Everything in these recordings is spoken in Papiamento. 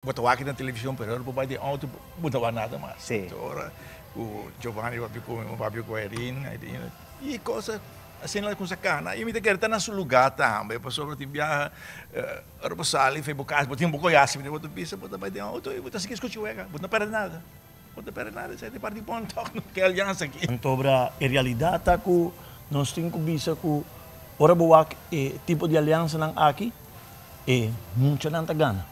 Bo ta wak na television pero ora bo bai den auto bo ta wak nada mas. Sí. Ora ku Giovanni papia ku mi, mi papia ku Irene, Irene i cosa asina la kumsa kana i mi ta kere ta na su luga tambe pasobra tin biaha ora bo sali for bo kas bo tin bo koyasi bo ta bisa bo ta bai den auto i bo ta sigui skucha wega bo no perde nada bo ta perde nada esei ta parti bon tok ke aliansa aki. Antobra e realidat ta ku nos tin ku bisa ku ora bo wak e tipo di aliansanan aki e muchanan ta gana.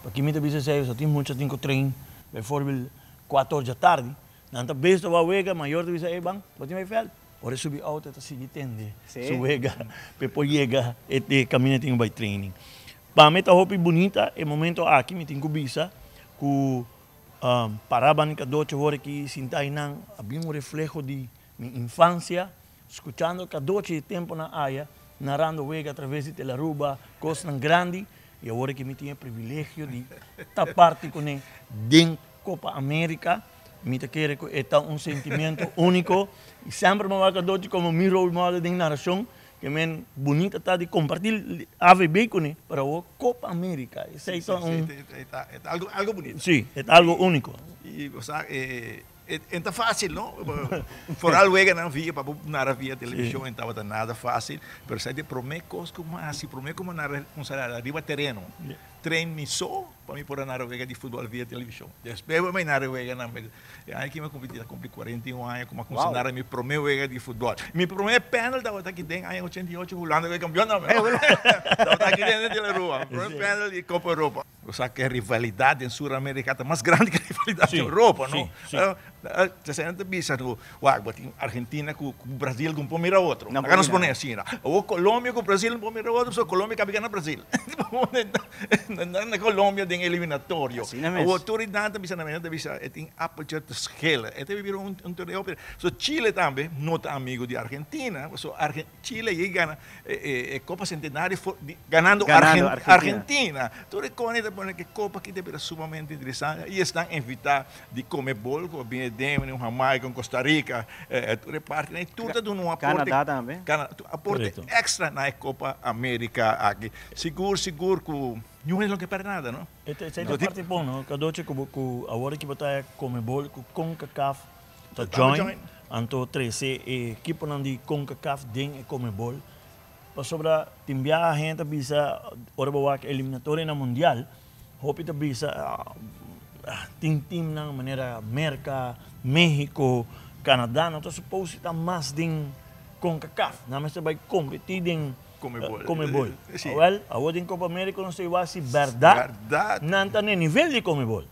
Paki mi ta bisa esei, so tin mucha tin ku train, bijvoorbeeld kuater or djatardi, nan ta bes ta wak wega, mayor ta bisa, ey ban, bo tin bai veld. Ora e subi auto e ta sigui tende su wega pa e por yega e kaminda tin ku bai training. Pa mi ta hopi bunita e momento aki, mi tin ku bisa ku para banda di Cadochi awor aki sinta einan a bin un refleho di mi infancia, Skuchando Cadochi e temponan aya, narando wega atraves di Telaruba, kosnan grandi, i awor ki mi tin e privilegio di ta parti kuné den Copa America, mi ta kere ku e ta un sentimiento úniko i semper mi a wak Cadochi komo mi role model den narashon, ke men bunita ta di kompartí AVB kuné, pero awor Copa America, esei ta un. E ta algo bunita. Sí, e ta algo úniko. I bo sa e. E ta fácil, no? Foral weganan via pa bo nara via televishon e tabata nada fácil, pero sa di promé kos ku mi a hasi, promé ku mi a nara kumsa nara riba tereno, train mi so pa mi por a nara wega di futbòl via televishon. Despues mi a nara weganan, e aña aki mi a kumpli, a kumpli 41 aña ku mi a kumsa nara mi promé wega di futbòl. Mi promé pènel tabata aki den aña 88 Hulanda ku e kampion tambe. Tabata aki den de la Rua, mi promé pènel di Kopa Europa. Bo sa ku e rivalidat den Sur Amerika ta mas grandi ku e rivalidat den Europa, no? Esei nan ta bisa ku wak bo tin Argentina ku Brasil ku no por mira otro. Laga nos pone asina. Awor Colombia ku Brasil no por mira otro pasobra Colombia kabi gana Brasil. Na Colombia den eliminatorio. Awor tur e nan ta bisa nan ta bisa e tin appeltje te schillen. E ta bira un torneo. So Chile tambe no ta amigo di Argentina pasobra Chile yei gana e Copa Centenario ganando Argentina. Tur e kone ta pone ku e kopa aki ta bira sumamente interesante i esnan invitá di Conmebol ku a bini den un Jamaica, un Costa Rica, tur e partinan i tur ta duna un aporte. Canada tambe. Aporte extra na e Copa America aki. Sigur sigur ku niun hende lo ke pèrdè nada no. Esei ta parti bon no Cadochi ku awor aki bo ta Conmebol ku Concacaf ta join anto trese e ekiponan di Concacaf den e Conmebol pasobra tin biaha hende ta bisa ora bo wak eliminatoria na mundial hopi ta bisa tin teamnan manera Merca, Mexico, Canada no ta suppose ta mas den Concacaf nan mester bai competi den Conmebol. Awel awor den Copa America nos ta wak si berdad nan ta na e nivel di Conmebol.